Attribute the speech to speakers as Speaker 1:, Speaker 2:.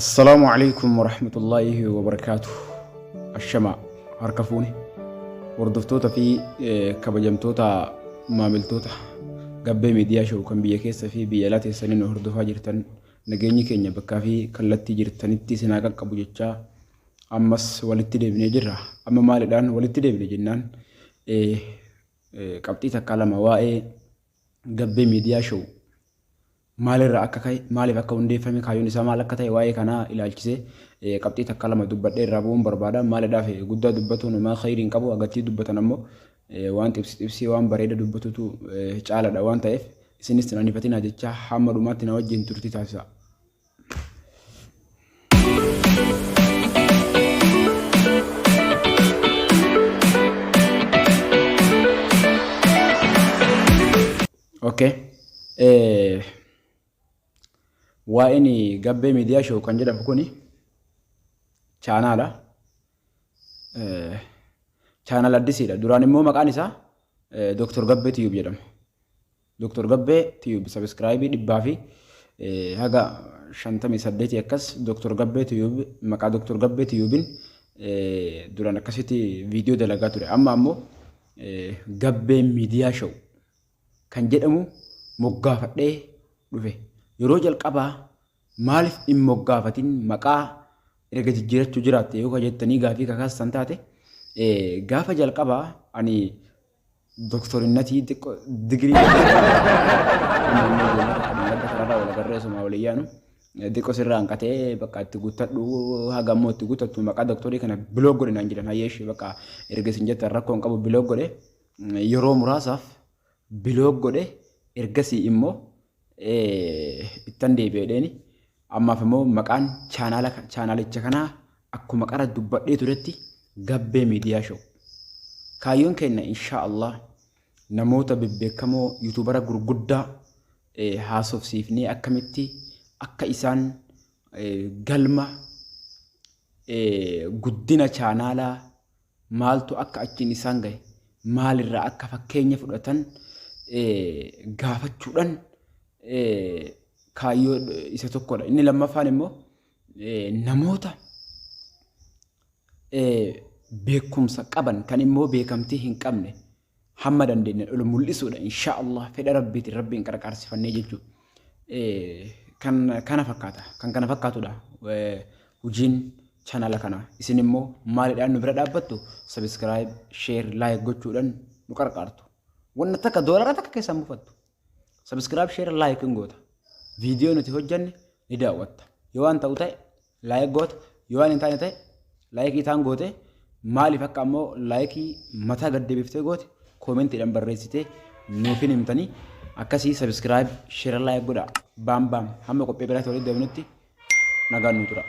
Speaker 1: Assalaamu alaikum warahmatullaahi wabarakaatuh. Ashama harka fuune hordoftoota fi kabajamtoota maamiltoota Gabbee Miidiyaa Show kan biyya keessa fi biyya alaa teessanii nu hordofaa jirtan, nageenyi keenya bakkaa fi kallattii jirtanitti isin haa qaqqabu jechaa, ammas walitti deebinee jirra. Amma maalidhaan walitti deebine jennaan, qabxii takkaa lama waa'ee Gabbee Miidiyaa Show maalirraa akka ka'e, maaliif akka hundeeffame, kaayyoon isaa maal akka ta'e, waa'ee kanaa ilaalchisee qabxii takka lama dubbadhee irraa bu'uun barbaada. Maalidhaaf guddaa dubbatuun homaa khayrii hin qabu, agattii dubbatan ammoo waan xibsi xibsii waan bareeda dubbatutu caaladha waan ta'eef, isinis hin anifatinaa jechaa, hamma dhumaatti na wajjin turtii taasisaa. Okay. Waa'een Gabbee Miidiyaa Show kan jedhamu kuni chaanaala. Chaanaala addisiidha. Duraan immoo maqaan isaa Dr. Gabbee Tiyuub jedhama. Dr. Gabbee Tiyuub sabiskiraayibii dhibbaa fi haga 58 akkas. Dr. Gabbee Tiyuub, maqaa Dr. Gabbee Tiyuubin duraan akkasitti viidiyoo dalagaa ture. Amma ammoo Gabbee Miidiyaa Show kan jedhamu moggaafadhee dhufe. Yeroo jalqabaa maaliif hin moggaafatin, maqaa erga jijjiirachuu jiraatte yoo jettanii gaafii kakaastan taate, gaafa jalqabaa ani doktorinnatii xiqqoo digirii karaarraa wal agarree osuma walii yaanu xiqqoo sirraa hanqatee, bakka itti guuttadhu, haga ammoo itti guuttattu maqaa doktorii kana biloog godhe naan jedhan. Hayyeeshi, bakka erga isin jettan rakkoo hin qabu, biloog godhe. Yeroo muraasaaf biloog godhe, ergasii immoo ittan deebi'edheeni. Ammaaf immoo maqaan chaanaalicha kanaa akkuma qara dubbadhee turetti Gabbee Miidiyaa Show. Kaayyoon keenya inshaa Allah namoota bebbeekamoo, yuutuubara gurguddaa haasofsiifnee akkamitti akka isaan galma guddina chaanaalaa maaltu akka achiin isaan gahe, maalirraa akka fakkeenya fudhatan gaafachuudhaan kaayyoo isa tokkodha. Inni lammaffaan immoo namoota beekumsa qaban kan immoo beekamtii hin qabne hamma dandeenye ol mul'isuudha, insha Allah, fedha Rabbiitiin Rabbiin qarqaarsifannee jechuudha. Kan kana fakkaata, kan kana fakkaatudha hojiin chaanala kanaa. Isin immoo maalidhaan nu bira dhaabbattu? Subscribe, share, like gochuudhaan nu qarqaartu. Wanna takka doolara takka keessaan buufattu. Subscribe, share, like hin goota. Viidiyoo nuti hojjanne ni daawwatta. Yoo waan ta'u ta'e like goota, yoo waan hin taane ta'e laayikii taan goote, maaliif akka ammoo laayikii mataa gad deebiftee goote koomentiidhaan barreessitee nuuf hin himtanii. Akkasii subscribe, share, like godha. Baam baam, hamma qophii biraatti walitti deebinutti nagaan nu tura.